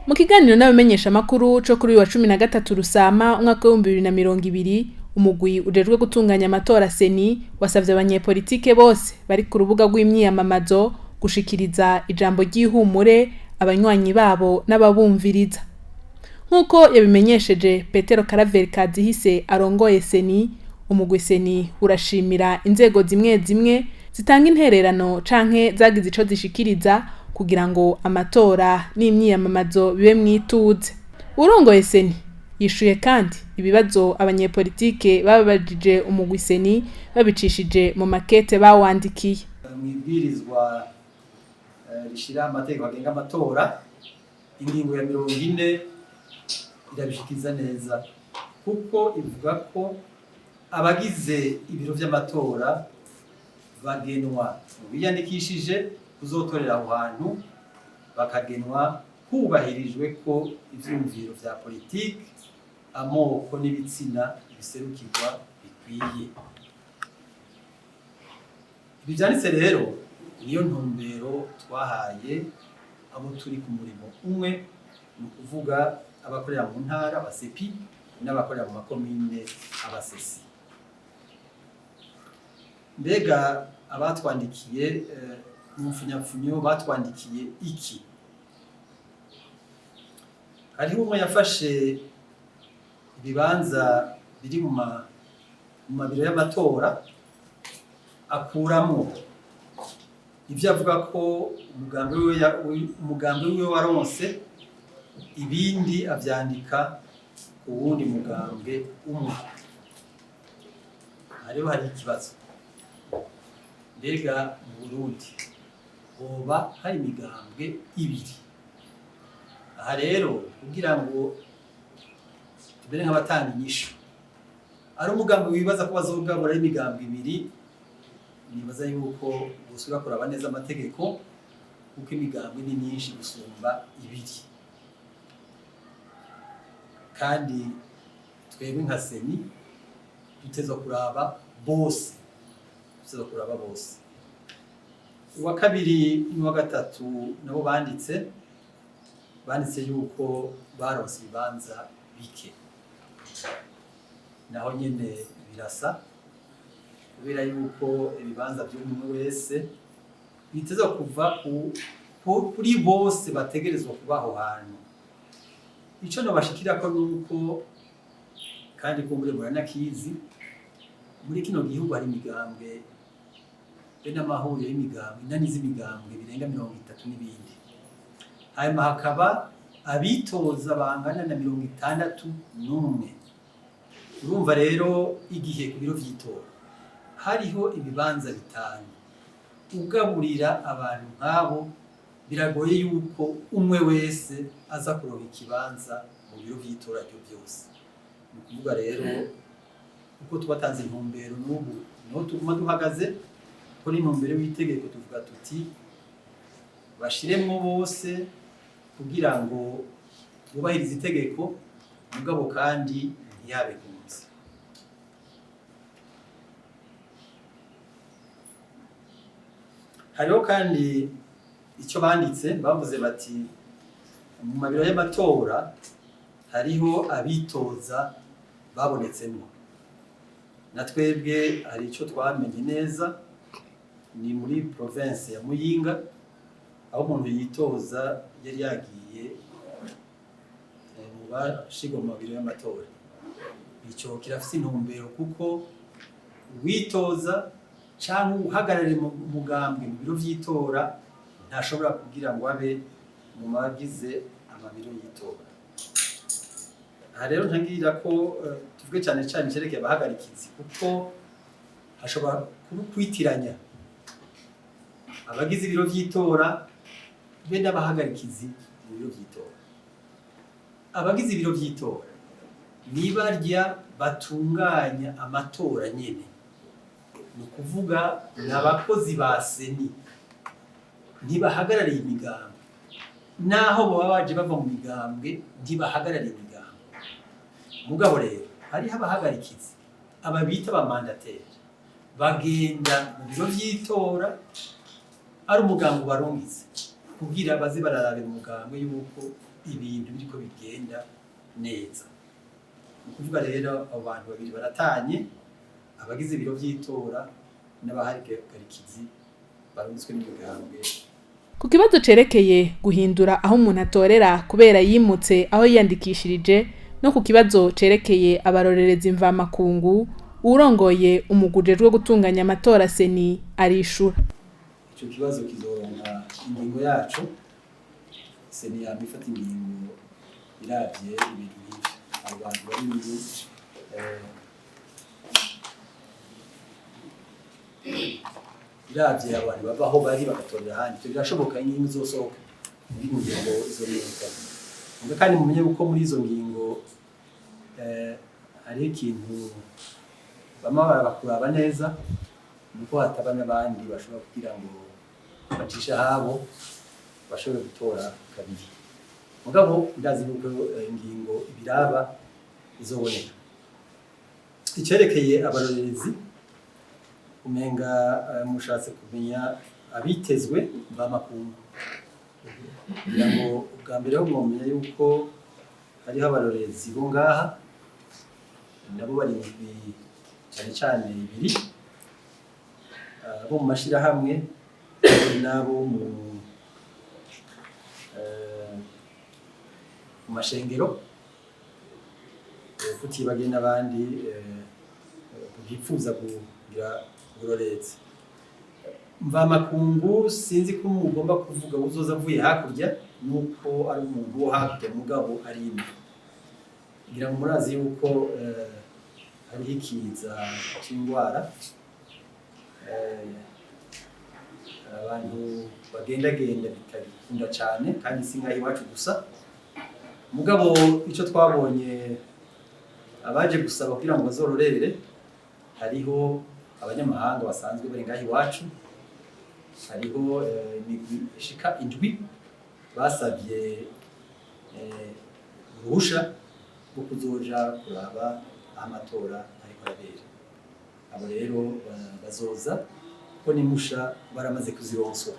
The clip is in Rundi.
Mu kiganiro n'abamenyeshamakuru co kuri uyu wa 13 Rusama umwaka w'2020, umugwi ujejwe gutunganya amatora CENI wasavye abanyepolitike bose bari ku rubuga rw'imyiyamamazo gushikiriza ijambo ry'ihumure abanywanyi babo n'ababumviriza. Nk'uko yabimenyesheje Petero Karaveri Kazihise arongoye CENI, umugwi CENI urashimira inzego zimwe zimwe zitanga intererano canke zagize ico zishikiriza kugira ngo amatora n'imyiyamamazo bibe mw'ituze. Uwurongoye CENI yishuye kandi ibibazo abanyepolitike babajije umugwi CENI babicishije mu makete bawandikiye. Mw'ibwirizwa rishira amategeko agenga amatora, ingingo ya 40 irabishikiza neza, kuko ivuga ko abagize ibiro vy'amatora bagenwa mu biyandikishije kuzotorera aho hantu, bakagenwa hubahirijwe ko ivyumviro vya politiki, amoko n'ibitsina biserukirwa bikwiye. Ibi vyanditse rero niyo ntumbero twahaye abo turi ku murimo umwe, ni ukuvuga abakorera mu ntara abasepi n'abakorera mu makomine abasesi. Mbega abatwandikiye mu mfunyapfunyo batwandikiye iki? Hariho umwe yafashe ibibanza biri mu mabiro y'amatora, akuramwo ivyo avuga ko umugambi wiwe waronse, ibindi avyandika ku wundi mugambwe umwe. Hariho hari ikibazo: mbega mu Burundi hoba hari imigambwe ibiri? Aha rero kugira ngo tumere nk'abatanga inyishu, ari umugambi wibaza ko bazogabura imigambwe ibiri, nibaza yuko bosubira kuraba neza amategeko, kuko imigambwe ni myinshi gusumba ibiri. Kandi twebwe nka CENI dutezwa kuraba bose, dutezwa kuraba bose. Uwa kabiri n'uwa gatatu nabo banditse yuko baronse ibibanza bike. Naho nyene birasa, kubera yuko ibibanza vy'umwe wese bitezwa kuva kuri bose bategerezwa kuba aho hantu. Ico nobashikirako nuko kandi kumbure muranakizi, muri kino gihugu hari imigambwe be n'amahuriro y'imigambwe, inani z'imigambwe birenga 30 n'ibindi, hanyuma hakaba abitoza bangana na 61. Urumva rero igihe ku biro vy'itora hariho ibibanza bitanu, ugaburira abantu nk'abo biragoye yuko umwe wese aza kuronka ikibanza mu biro vy'itora ryo vyose. Ni ukuvuga rero uko twatanze intumbero n'ubu niho tuguma duhagaze, ko n'intumbero y'itegeko tuvuga tuti bashiremwo bose kugira ngo bubahirize itegeko, mugabo kandi ntiyabe kunze. Hariho kandi icyo banditse, bavuze bati mu mabiro y'amatora hariho abitoza babonetsemwo. Na twebwe hari icyo twamenye neza, ni muri province ya Muyinga, aho umuntu yitoza yari yagiye mu bashigwa mu mabiro y'amatora. Ico kirafise intumbero, kuko uwitoza canke uhagarariye umugambwe mu biro vy'itora ntashobora kugira ngo abe mu bagize amabiro y'itora. Aha rero ntangira ko tuvuge cane cane icerekeye abahagarikizi, kuko hashobora kuba kwitiranya abagize ibiro vy'itora be n'abahagarikizi mu biro vy'itora. Abagize ibiro vy'itora ni barya batunganya amatora nyene, ni ukuvuga ni abakozi ba CENI, ntibahagarariye imigambwe. Naho boba baje bava mu migambwe, ntibahagarariye imigambwe. Mugabo rero hariho abahagarikizi, aba bita abamandateri, bagenda mu biro vy'itora ari umugambwe ubarungitse kugira baze bararabira umugambwe yuko ibintu biriko bigenda neza. Ni ukuvuga rero abo bantu babiri baratanye, abagize ibiro vy'itora n'abahagarikizi barunzwe n'imigambwe. Ku kibazo cerekeye guhindura aho umuntu atorera kubera yimutse aho yiyandikishirije, no ku kibazo cerekeye abarorerezi mvamakungu, uwurongoye umugwi ujejwe gutunganya amatora CENI arishura. Ico kibazo kizoronka ingingo yaco. CENI yama ifata ingingo iravye ibintu nk'ivyo, abo bantu bari muri iravye abantu bava aho bari bagatorera ahandi. Ivyo birashoboka, ingingo izosohoka muri ngingo izomenyekana. Muga kandi mumenye yuko muri izo ngingo hariho ikintu bama barakuraba neza, nuko hataba n'abandi bashobora kugira ngo bacishe ahabo bashobore gutora kabiri. Mugabo ndazi yuko ingingo ibiraba izoboneka. Icerekeye abarorerezi, umenga mushatse kumenya abitezwe mvamakungu. Kugira ngo ubwa mbere ho mwomenya yuko hariho abarorerezi bo ngaha, nabo bari imigwi cane cane ibiri, abo mu mashirahamwe n'abo mu mashengero, tutibagiye n'abandi bipfuza kugira uburorerezi mvamakungu. Sinzi ko mugomba kuvuga uzoza avuye hakurya, nuko ari umuntu wo hakurya mugabo ari ino. Ngira ngo murazi yuko hariho ikiza c'indwara, abantu bagendagenda bitagikunda cane, kandi si ngaha iwacu gusa. Mugabo ico twabonye, abaje gusaba kugira ngo bazororere, hariho abanyamahanga basanzwe bari ngaha iwacu, hariho imigwi ishika indwi basavye uruhusha rwo kuzoja kuraba aho amatora ariko arabera. Abo rero bazoza kuko n'impusha baramaze kuzironswa.